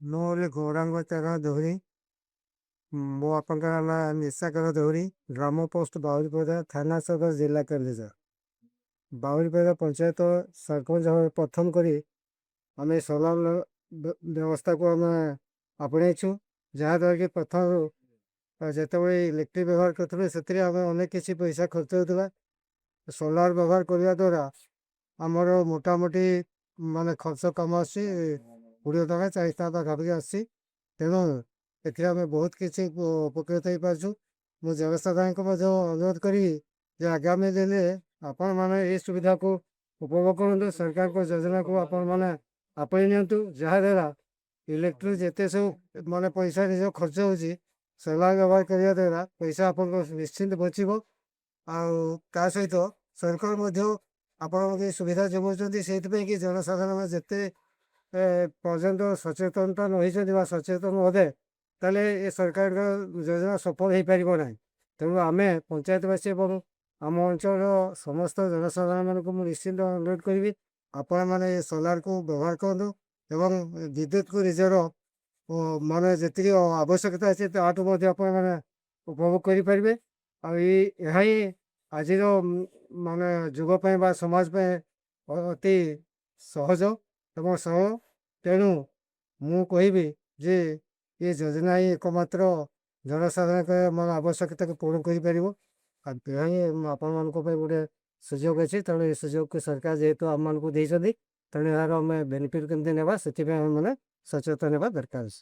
ମୁଁ ହେଲି ଗୌରାଙ୍ଗ ଚରଣ ଦେହୁରୀ। ମୋ ବାପାଙ୍କର ନାଁ ନିଶାକର ଦେହୁରୀ। ଗ୍ରାମ ପୋଷ୍ଟ ବାଉରିପଦା, ଥାନା ସଦର, ଜିଲ୍ଲା କେନ୍ଦୁଝର। ବାଉରିପଦା ପଞ୍ଚାୟତ ସରପଞ୍ଚ ଭାବେ ପ୍ରଥମ କରି ଆମେ ସୋଲାର ବ୍ୟବସ୍ଥାକୁ ଆମେ ଆପଣେଇଛୁ, ଯାହାଦ୍ୱାରା କି ପ୍ରଥମରୁ ଯେତେବେଳେ ଇଲେକ୍ଟ୍ରିକ୍ ବ୍ୟବହାର କରୁଥିଲୁ, ସେଥିରେ ଆମେ ଅନେକ କିଛି ପଇସା ଖର୍ଚ୍ଚ ହେଉଥିଲା। ସୋଲାର ବ୍ୟବହାର କରିବା ଦ୍ୱାରା ଆମର ମୋଟାମୋଟି ମାନେ ଖର୍ଚ୍ଚ କମ ଆସୁଛି, 20 ଟଙ୍କା 40 ଟଙ୍କା ପାଖାପାଖି ଆସୁଛି। ତେଣୁ ଏଥିରେ ଆମେ ବହୁତ କିଛି ଉପକୃତ ହେଇପାରୁଛୁ। ମୁଁ ଜନସାଧାରଣଙ୍କୁ ମଧ୍ୟ ଅନୁରୋଧ କରିବି ଯେ ଆଗାମୀ ଦିନରେ ଆପଣମାନେ ଏହି ସୁବିଧାକୁ ଉପଭୋଗ କରନ୍ତୁ, ସରକାରଙ୍କ ଯୋଜନାକୁ ଆପଣମାନେ ଆପଣେଇ ନିଅନ୍ତୁ, ଯାହାଦ୍ୱାରା ଇଲେକ୍ଟ୍ରିକ୍ ଯେତେ ସବୁ ମାନେ ପଇସା ନିଜ ଖର୍ଚ୍ଚ ହେଉଛି, ସୋଲାର ବ୍ୟବହାର କରିବା ଦ୍ୱାରା ପଇସା ଆପଣଙ୍କ ନିଶ୍ଚିନ୍ତ ବଞ୍ଚିବ। ଆଉ ତା ସହିତ ସରକାର ମଧ୍ୟ ଆପଣଙ୍କୁ ଏ ସୁବିଧା ଯୋଗାଉଛନ୍ତି। ସେଇଥିପାଇଁ କି ଜନସାଧାରଣ ଯେତେ ପର୍ଯ୍ୟନ୍ତ ସଚେତନତା ନ ହେଇଛନ୍ତି ବା ସଚେତନ ହେବେ, ତାହେଲେ ଏ ସରକାରଙ୍କ ଯୋଜନା ସଫଳ ହେଇପାରିବ ନାହିଁ। ତେଣୁ ଆମେ ପଞ୍ଚାୟତବାସୀ ଏବଂ ଆମ ଅଞ୍ଚଳର ସମସ୍ତ ଜନସାଧାରଣମାନଙ୍କୁ ମୁଁ ନିଶ୍ଚିନ୍ତ ଅନୁରୋଧ କରିବି, ଆପଣମାନେ ଏ ସୋଲାରକୁ ବ୍ୟବହାର କରନ୍ତୁ ଏବଂ ବିଦ୍ୟୁତକୁ ନିଜର ମାନେ ଯେତିକି ଆବଶ୍ୟକତା ଅଛି, ତାଠୁ ମଧ୍ୟ ଆପଣମାନେ ଉପଭୋଗ କରିପାରିବେ। ଆଉ ଏହା ହିଁ ଆଜିର ମାନେ ଯୁଗ ପାଇଁ ବା ସମାଜ ପାଇଁ ଅତି ସହଜ ଏବଂ ସରଳ। ତେଣୁ ମୁଁ କହିବି ଯେ ଏ ଯୋଜନା ହିଁ ଏକମାତ୍ର ଜନସାଧାରଣଙ୍କ ମାନେ ଆବଶ୍ୟକତାକୁ ପୂରଣ କରିପାରିବ। ଆଉ ଏହା ହିଁ ଆପଣମାନଙ୍କ ପାଇଁ ଗୋଟେ ସୁଯୋଗ ଅଛି। ତେଣୁ ଏ ସୁଯୋଗକୁ ସରକାର ଯେହେତୁ ଆମମାନଙ୍କୁ ଦେଇଛନ୍ତି, ତେଣୁ ଏହାର ଆମେ ବେନିଫିଟ୍ କେମିତି ନେବା, ସେଥିପାଇଁ ଆମେମାନେ ସଚେତନ ହେବା ଦରକାର ଅଛି।